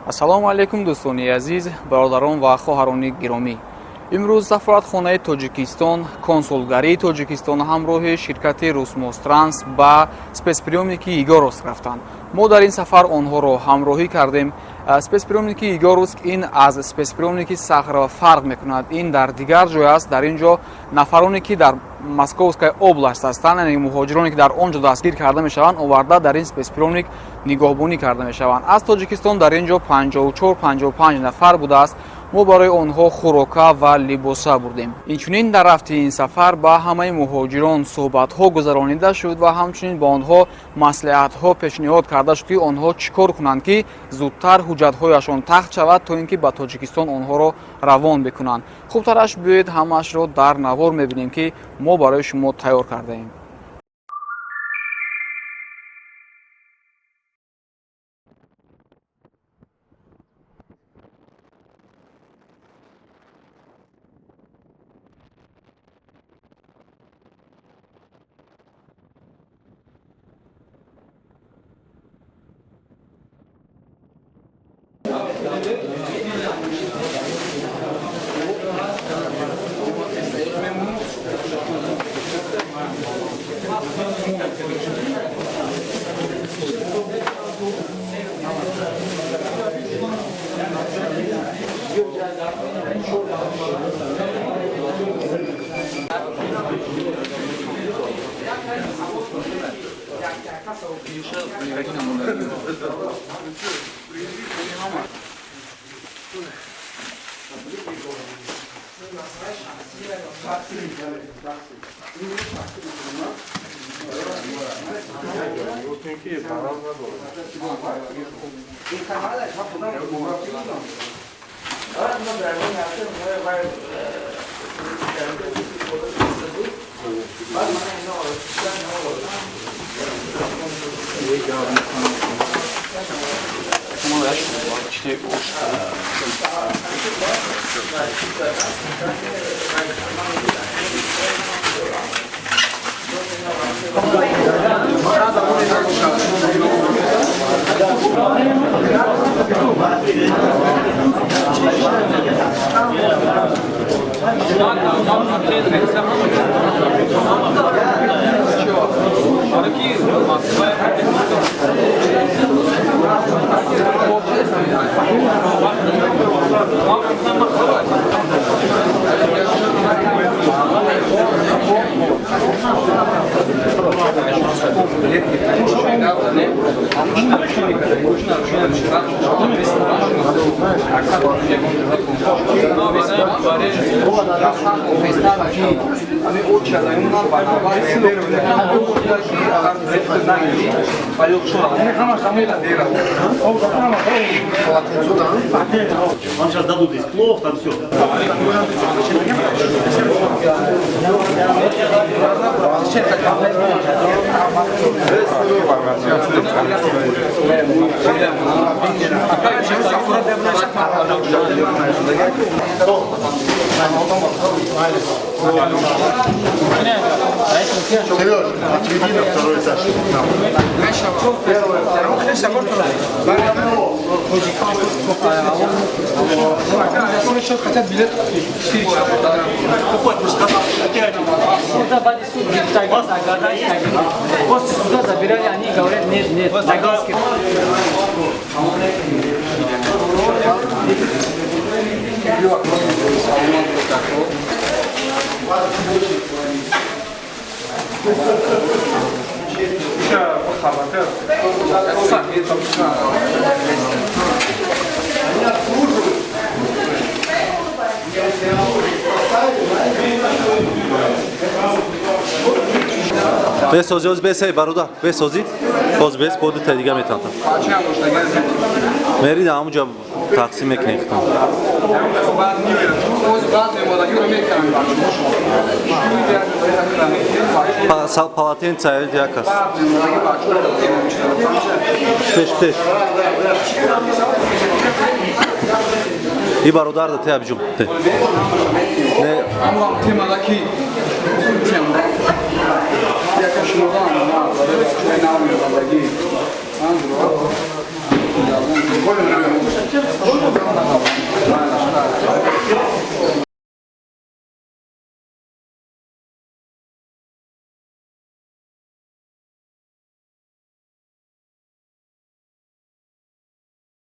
Ассалому алайкум, дӯстони азиз, бародарон ва хоҳарони гиромӣ. Имрӯз сафоратхонаи Тоҷикистон, консулгарии Тоҷикистон ҳамроҳи ширкати Русмостранс ба спецприёмники Егоровск рафтанд. Мо дар ин сафар онҳоро ҳамроҳӣ кардем. Спецприёмники Егоровск ин аз спецприёмники Сахарова фарқ мекунад. Ин дар дигар ҷой аст. Дар ин ҷо нафароне, ки дар Московская область ҳастанд, яъне муҳоҷироне, ки дар он ҷо дастгир карда мешаванд, оварда дар ин спецприёмник нигоҳбонӣ карда мешаванд. Аз Тоҷикистон дар ин ҷо 54-55 нафар будааст. Мо барои онҳо хӯрока ва либоса бурдем. Инчунин дар рафти ин сафар ба ҳамаи муҳоҷирон суҳбатҳо гузаронида шуд ва ҳамчунин ба онҳо маслиҳатҳо пешниҳод карда шуд, ки онҳо чӣ кор кунанд, ки зудтар ҳуҷҷатҳояшон тахт шавад, то ин ки ба Тоҷикистон онҳоро равон бикунанд. Хубтараш биёед, ҳамаашро дар навор мебинем, ки мо барои шумо тайёр кардаем. Вам сейчас дадут здесь плов, там все. Сереж, отведи на второй этаж. Хотят билет 4 часа. После суда забирали, они говорят, нет, нет, таганский. Бесозӣ, оз бесай, бародар, бесозӣ. Боз бес, бо дута дига метантам. Мери да ҳамунҷа тақсим мекунем хитон. Полотенца як аст. Пеш, пеш. И бародар да те абҷум. Те. Не, Темадаки яка шумодан